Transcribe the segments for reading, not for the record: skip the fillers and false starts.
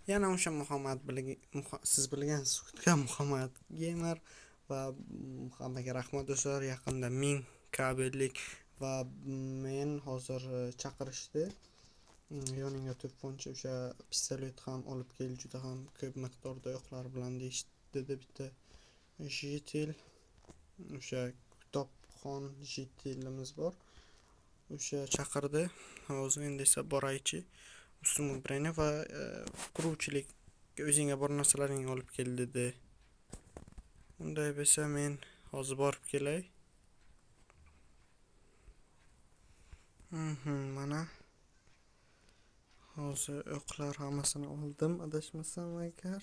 Yana o'sha Muhammad siz bilgan kutgan Muhammad Gamer va hammaga rahmat do'stlar. Yaqinda 1000 kabellik va men hozir chaqirishdi. Yoningga to'pponcha o'sha pistolet ham olib kel, juda ham ko'p miqdorda o'qlar bilan deyishdi dedi bitta jitil, o'sha kitobxon jitilimiz bor. O'sha chaqirdi. Hozir endi esa boraychi. Ustimga breni va quruvchilik o'zingga bor narsalaringni olib kel dedi. Unday bo'lsa men hozir borib kelay. Mana hozir o'qlar hammasini oldim, adashmasam agar.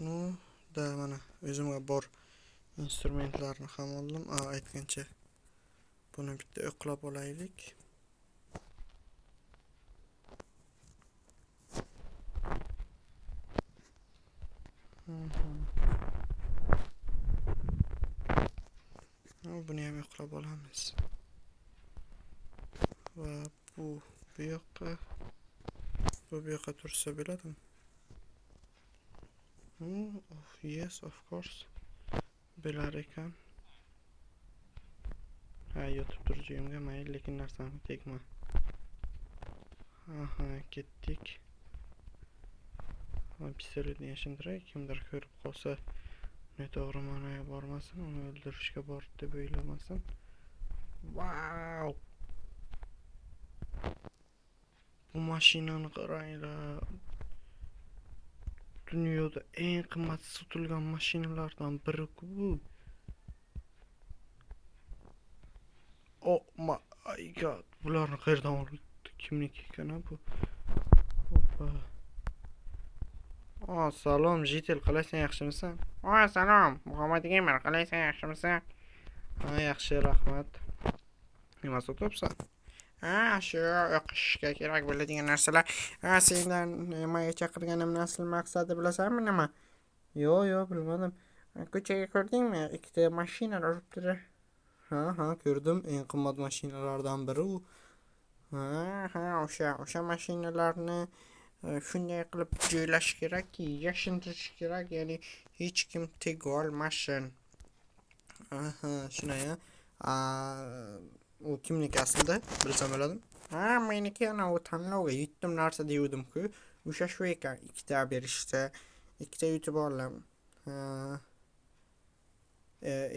Ну, da mana o'zimga bor instrumentlarni ham oldim. Aytgancha buni bitta o'qlab olaylik. Buni ham o'qlab olamiz. Va bu yoqqa, bu yoqqa tursa bo'ladimi? Yes, of course. Bo'lar ekan. Ha, yotib tur joyimga, mayli, lekin narsamga tegma. Aha, ketdik. Pistoletni yashintiray, kimdir ko'rib qolsa, noto'g'ri ma'noga bormasin, uni o'ldirishga bordi deb o'ylamasin. Wow! Bu mashinani qaranglar. Dunyoda eng qimmat sotilgan mashinalardan biri-ku bu. Oh my god, bularni qayerdan oldi? Kimniki ekan bu? Hoppa. Salom Jitel, qalaysan, yaxshimisan? Salom Muhammad Gamer, qalaysan, yaxshimisan? Ha, yaxshi, rahmat. Nima sotyapsan? Ha, shu o'qishga kerak bo'ladigan narsalar. Ha, sendan nimaga chaqirganimni asl maqsadi bilasanmi nima? Yo'q, yo'q, bilmadim. Ko'chaga ko'rdingmi? Ikkita mashina turibdi. Ha, ha, ko'rdim. Eng qimmat mashinalardan biri u. Ha, ha, o'sha mashinalarni shunday qilib joylash kerakki, yashintirish kerak, ya'ni hech kim tega olmasin. Aha, shunday. U kimniki aslida bilsam bo'ladimi? Ha, meniki. Ana u tanlovga yutdim narsa deyuvdim-ku. O'sha shu ekan, ikkita berishdi. Ikkita yutib oldim. Ha.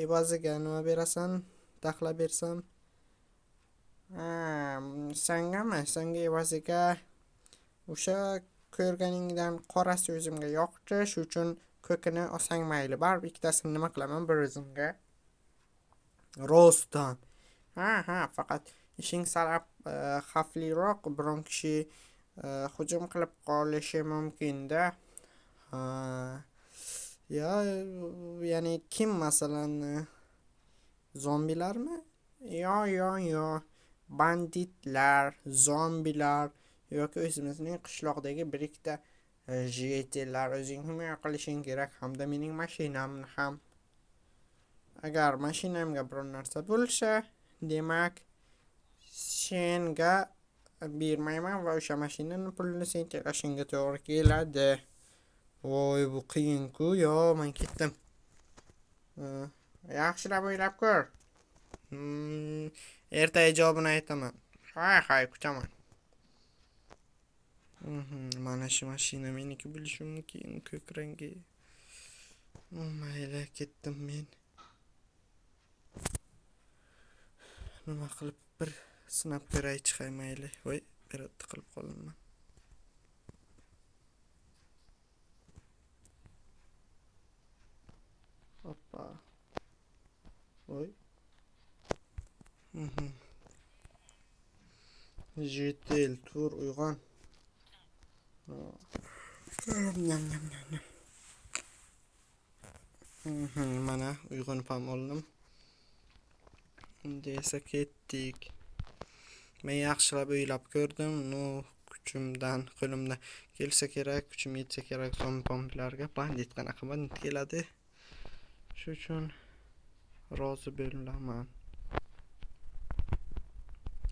Evaziga nima berasan? Taxlab bersam? Ha, sangami? Sanga evaziga o'sha ko'rganingdan qorasi o'zimga yoqdi, shu uchun ko'kini olsang mayli. Baribir ikkitasini nima qilaman bir o'zimga? Rostdan. Ha, ha, faqat ishing sal xavfliroq, biron kishi hujum qilib qolishi mumkin-da. Ha. Ya, ya'ni kim masalan, zombilarmi? Yo, yo, yo. Banditlar, zombilar yoki o'zimizning qishloqdagi bir ikkita JTlar. O'zing himoya qilishing kerak hamda mening mashinamni ham. Agar mashinamga biron narsa bo'lsa, demak senga bermayman va o'sha mashinani pulini sen to'lashingga to'g'ri keladi. Voy, bu qiyin-ku. Yo, men ketdim. Yaxshilab o'ylab ko'r. Ertaga javobini aytaman. Hay, hay, kutaman. Mana shu mashina meniki bo'lishi mumkin, ko'k rangi. Mayli, ketdim men. Nima qilib bir sinab ko'ray, chiqay mayli. Voy, bir qilib qoldim. Hoppa. Voy. Jitel, tur, uyg'on. Nyam, nyam, nyam, nyam. Mana uyg'onib ham oldim. Endi esa ketdik. Men yaxshilab o'ylab ko'rdim. No, kuchimdan, qo'limdan kelsa kerak, kuchim yetsa kerak zombi-pombilarga. Bandit qanaqa bandit keladi? Shu uchun rozi bo'laman.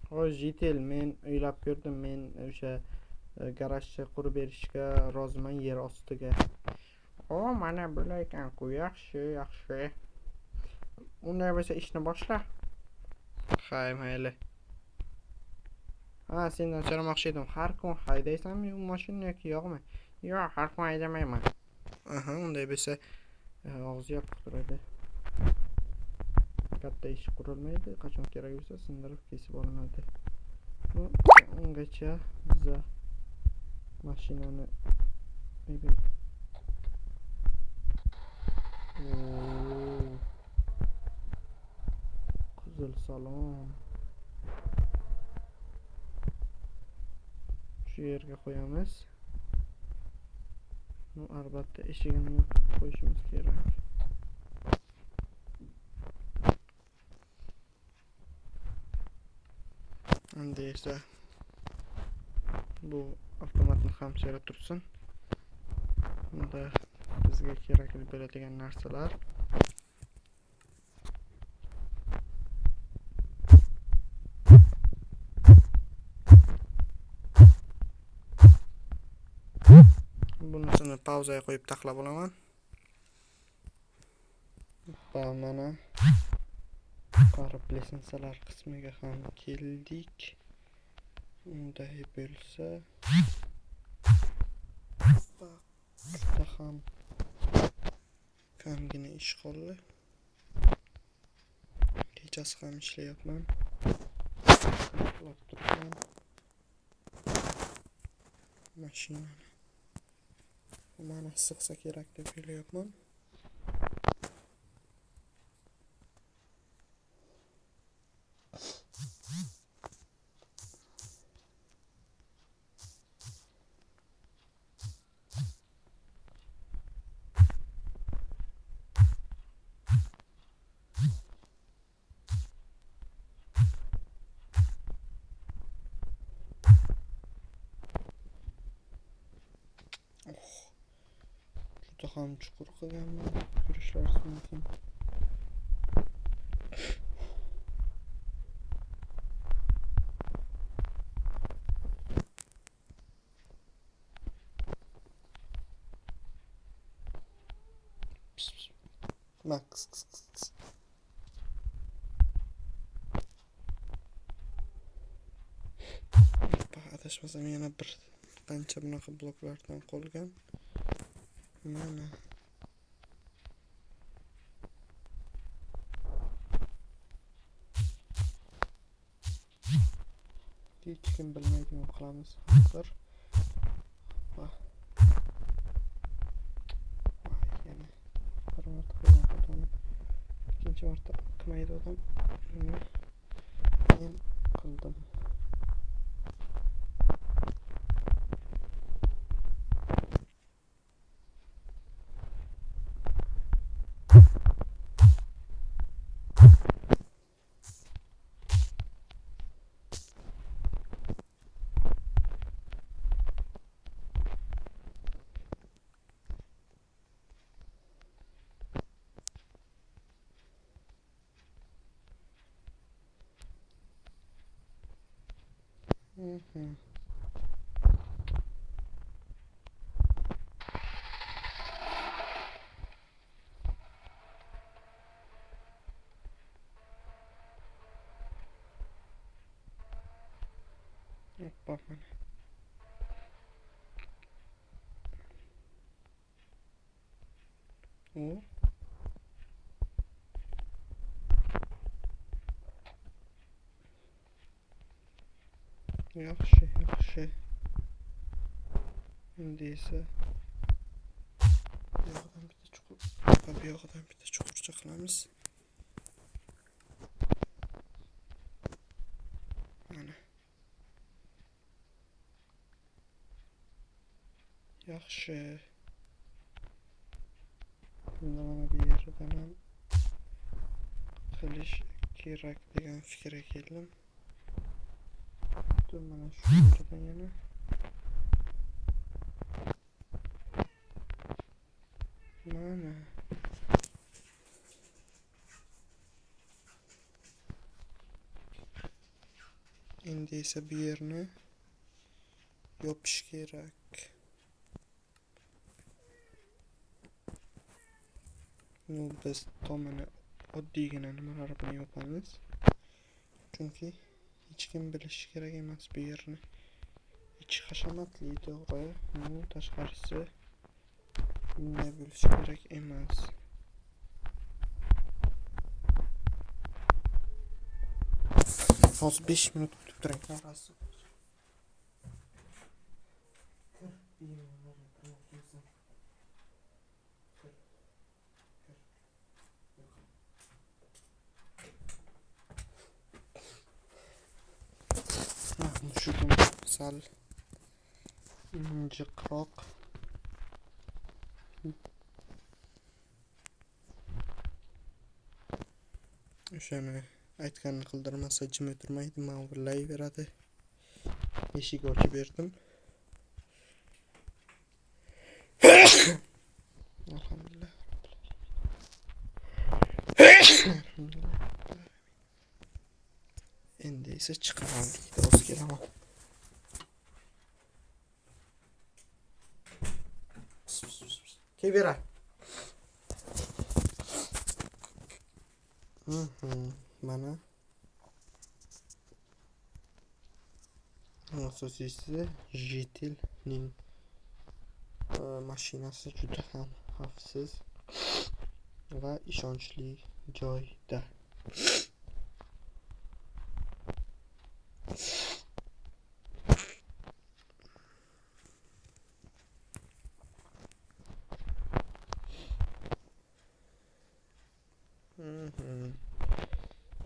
Xo'sh, Jitel, men o'ylab ko'rdim, men o'sha Garajcha qurib berishga roziman yer ostiga. O, mana bular ekan-ku, yaxshi, yaxshi. Unday bo'lsa ishni boshla. Hay, mayli. Ha, sendan so'ramoqchi edim. Har kun haydaysanmi u mashinani yoki yo'qmi? Yo'q, har kun haydamayman. Aha, unday bo'lsa og'zi yopiq turadi. Katta eshik qurilmaydi, qachon kerak bo'lsa sindirib kesib olinadi. Ungacha biza mashinani qizil salon shu yerga qo'yamiz. Ну, albatta eshigini yopib qo'yishimiz kerak. Endi esa bu avtomatni ham sera tursin. Bunda bizga kerakli bo'ladigan narsalar. Bunisini pauzaga qo'yib taxlab olaman. Va mana qarab lisenziyalar qismiga ham keldik. Unday bo'lsa juda ham kamgina ish qoldi. Kechasi ham ishlayapman. Uxlab turibman. Mashinani mana sig'sa kerak deb o'ylayapman. Juda ham chuqur qilganman, ko'rishlaringiz mumkin. Max. Adashmasam yana bir qancha bunaqa bloklardan qolgan. Mana hech kim bilmaydigan qilamiz hozir. Voy, yana bir marta qilgan xatoni ikkinchi marta qilmaydi odam. Buni men qildim. Hoppa mana. O. Yaxshi, yaxshi. Endi esa bu yoqdan bitta chuqur va bu yoqdan bitta chuqurcha qilamiz. Mana. Yaxshi. Bunda mana bu yerdan ham qilish kerak degan fikrga keldim. Mana shu yerdan yana mana endi esa bu yerni yopish kerak. Biz tomini oddiygina nimalar bilan yopamiz. Chunki hech kim bilishi kerak emas bu yerni. Ichi hashamatli, to'g'ri, bu tashqarisi bunday bo'lishi kerak emas. Hozir 5 minut kutib turing. Kir, bemalol gapirmoqchisan. Kir. Kir. Mushugim sal injiqroq. O'shani aytganini qildirmasa jim o'tirmaydi, mavullayveradi. Eshik ochib berdim. Alhamdulillah. Alhamdulillah. Endi esa chiqaman deydi, hozir kelaman. Kel bera. Mana asosiysi Jetelning mashinasi juda ham xavfsiz va ishonchli joyda.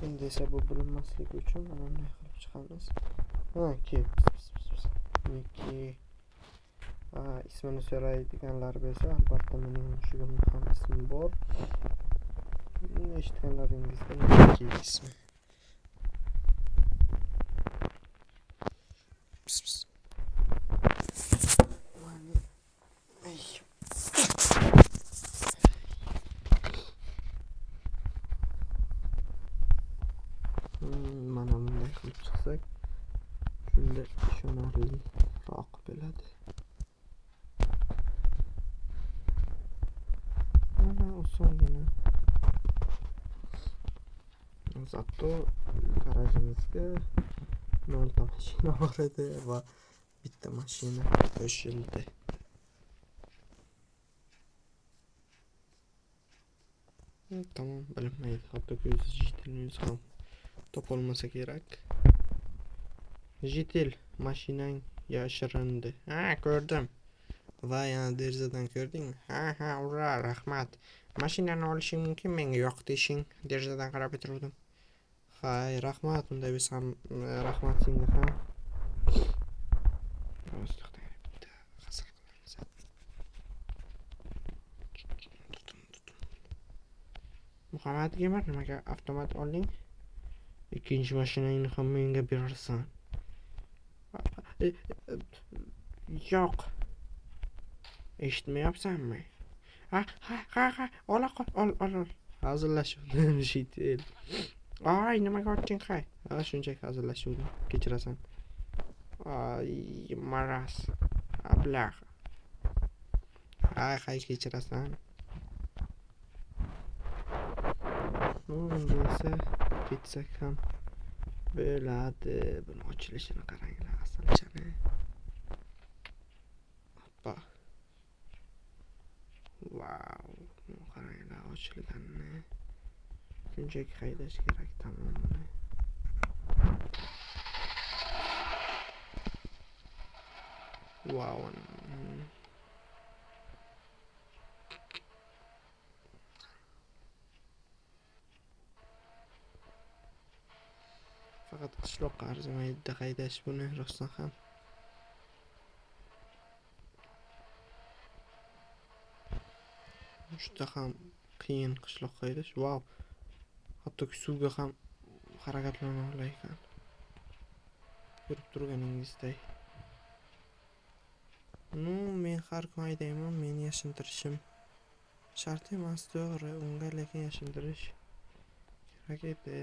Endi esa bu bilinmasligi uchun mana bunday qilib chiqamiz. Ha, kel. Niki. Ismini so'raydiganlar bo'lsa, albatta mening mushugimni ham ismi bor. Eshitganlaringizda Niki ismi. Pis pis. Ay. Mana bunday qilib chiqsak, shunda ishonarliroq bo'ladi. Mana osongina. Zato garajimizga 0 ta mashina bor edi va bitta mashina qo'shildi. Tamom, bilinmaydi. Hattoki o'zi Jetelni o'zi ham topolmasa kerak. Jetel, mashinang yashirindi. Ha, ko'rdim. Va yana derazadan ko'rdingmi? Ha, ha, ura, rahmat. Mashinani olishing mumkin, menga yoqdi ishing. Derazadan qarab o'tirdim. Hay, rahmat, unday bo'lsam, rahmat senga ham. Hozir to'xtang, bitta hazil qilamiz. Muhammad Gamer, nimaga avtomat olding? Ikkinchi mashinangni ham menga berarsan. Yo'q. Eshitmayapsanmi? Ha, ha, ha, ha, ola qol, ol, ol, ol. Hazillashuvdim, Jetel. Ay, nimaga otding, hay? Ha, shunchaki hazillashuvdim, kechirasan. Ay, maraz. Ablah. Hay, hay, kechirasan. Endi esa ketsak ham bo'ladi. Buni ochilishini qaranglar, asalchani. Hoppa. Vau, qaranglar ochilganini. Shunchaki haydash kerak tamom buni. Vau. Faqat qishloqqa arzimaydi haydash buni rostdan ham. Juda ham qiyin qishloqqa haydash. Vau. Hattoki suvga ham harakatlana olar ekan. Ko'rib turganingizdek. Nu, men har kun haydayman, meni yashintirishim shart emas, to'g'ri, unga lekin yashintirish kerak edi.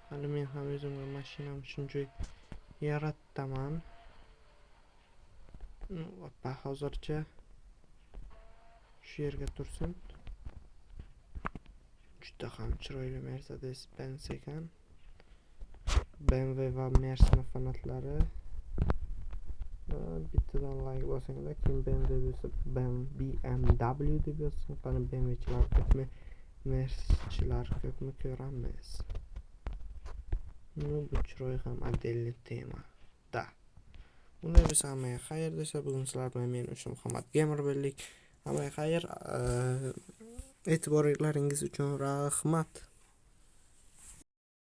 Hali men ham o'zimga mashinam shuncha yarataman. Oppa, hozircha shu yerga tursin. Juda ham chiroyli Mercedes Benz ekan. BMW va Mercedes fanatlari bittadan like bosinglar. Kim BMW bo'lsa, BMW deb yozsin. Qani, BMWchilar ko'pmi, Merceneschilar ko'pmi, ko'ramiz. Ну, bu chiroy ham отдельный тема да. Unday bo'lsa, hammaga xayr desa, bugun sizlar bilan men, o'sha Muhammad Gamer bo'ldik. Hammaga xayr, e'tiborlaringiz uchun rahmat.